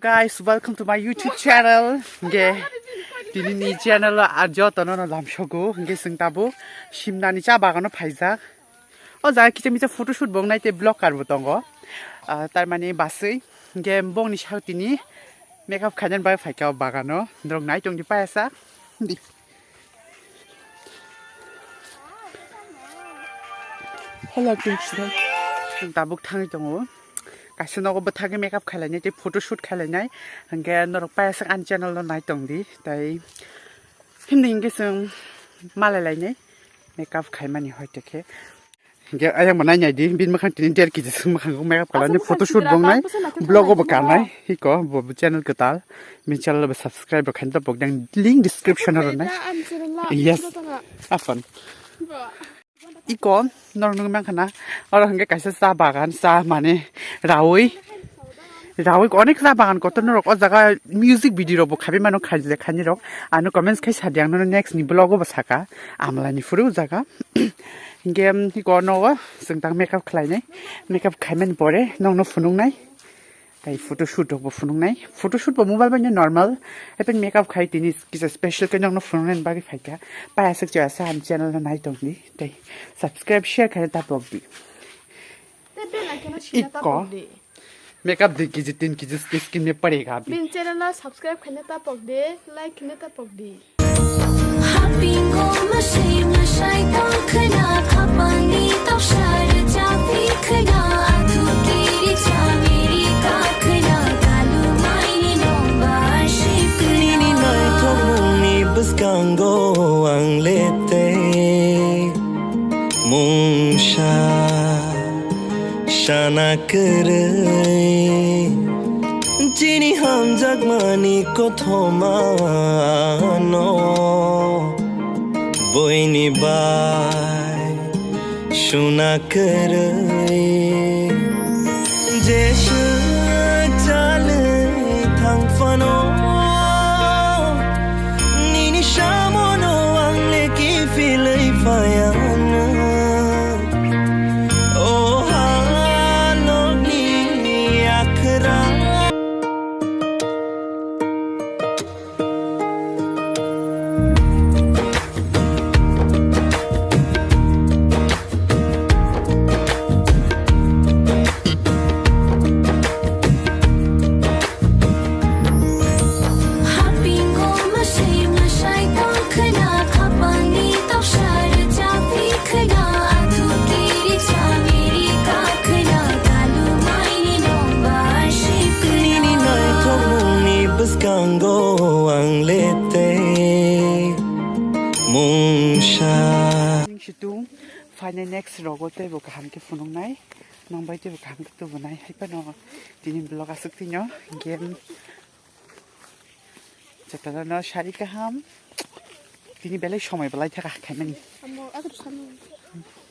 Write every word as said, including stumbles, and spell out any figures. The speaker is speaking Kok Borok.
Guys, welcome to my YouTube channel. Ge, tini ni channel o a joto no no lamsogo. Ge, sing tabu Simna ni cha bagano phaijak. O jaga kicha micha photoshoot bong nai te vlogger bo tongo. Ah, tar mani basui. Ge, bong ni sak tini makeup khainani bai phaika o bagano. Norok nai tong di payasa. Di. Hello, Kingston. Tabuk thangwi tongo. Kaisa nogo bwthagwi makeup khailai nai tei photoshoot khailai nai. Hwnkhe norok payaswk ani channel no nai tong di. Tai himni hwnkhe chwng malai lai nai makeup khaimani hoi tei khe. Hingke ayang bo nai nai di, bini mwkhang tini der kg swng mwkhang o makeup kalar ni photo shoot bong nai, vlog o bo kanai, hiko bo channel kwtal, bini channel bo subscribe rok khaina bok dang link description o rwnai. Yes, afan. Iko norok nung mang khana, oro hingke kaisa cha bagan, cha mane rawi. Rawi onek cha bagan kotor norok o jaga music video rok bo khabi mano khaijle khaini rok. Ano comments khai sadi ang nono next ni vlog o bo saka. Amla ni phuru o jaga. Hingke, um, hiko no o chwng tang makeup khlai nai. Makeup khai mani pore nong no phunuk nai. Tai photo shoot rok bo phunuk nai. Photo shoot bo mobile bai no normal. Epen makeup khai tini kisa special khe nong no phunuk nai bagwi phaikha. Payaswk chaya sa am channel no nai tong di. Tai subscribe share khai ta pok di. Iko. Makeup dui kg, tin kg, skin ne padega abhi. Bin channel na subscribe khaina ta pok de, like khaina ta pok de. Hapingo masai masai tong khna khapangni toksa rwchaphi khna athu kiri chamiri ka khna kalu maini nong ba shikna. Nini naithokmungni bwskango ang lete mungsa. Sana kwrwi chini hamjakmani kothoma no boini bai suna kwrwi jeswk chalwi thang phano nini samono ang leki philwi phayano. O halokni yakhra. Hapingo masai masai tong khna khapangni toksa rwchaphi khna athu kiri chamiri ka khna kalu maini nong ba shikna. Nini naithokmungni bwskango ang lete mungsa. Situng phainai next rogo teibo kaham khe phunuknai, nang bai teibo kaham khe tubunai. Hai phano tini vlog aswk tino game. Jotono no sari kaham. Tini belai somoi belai thaka khaimani.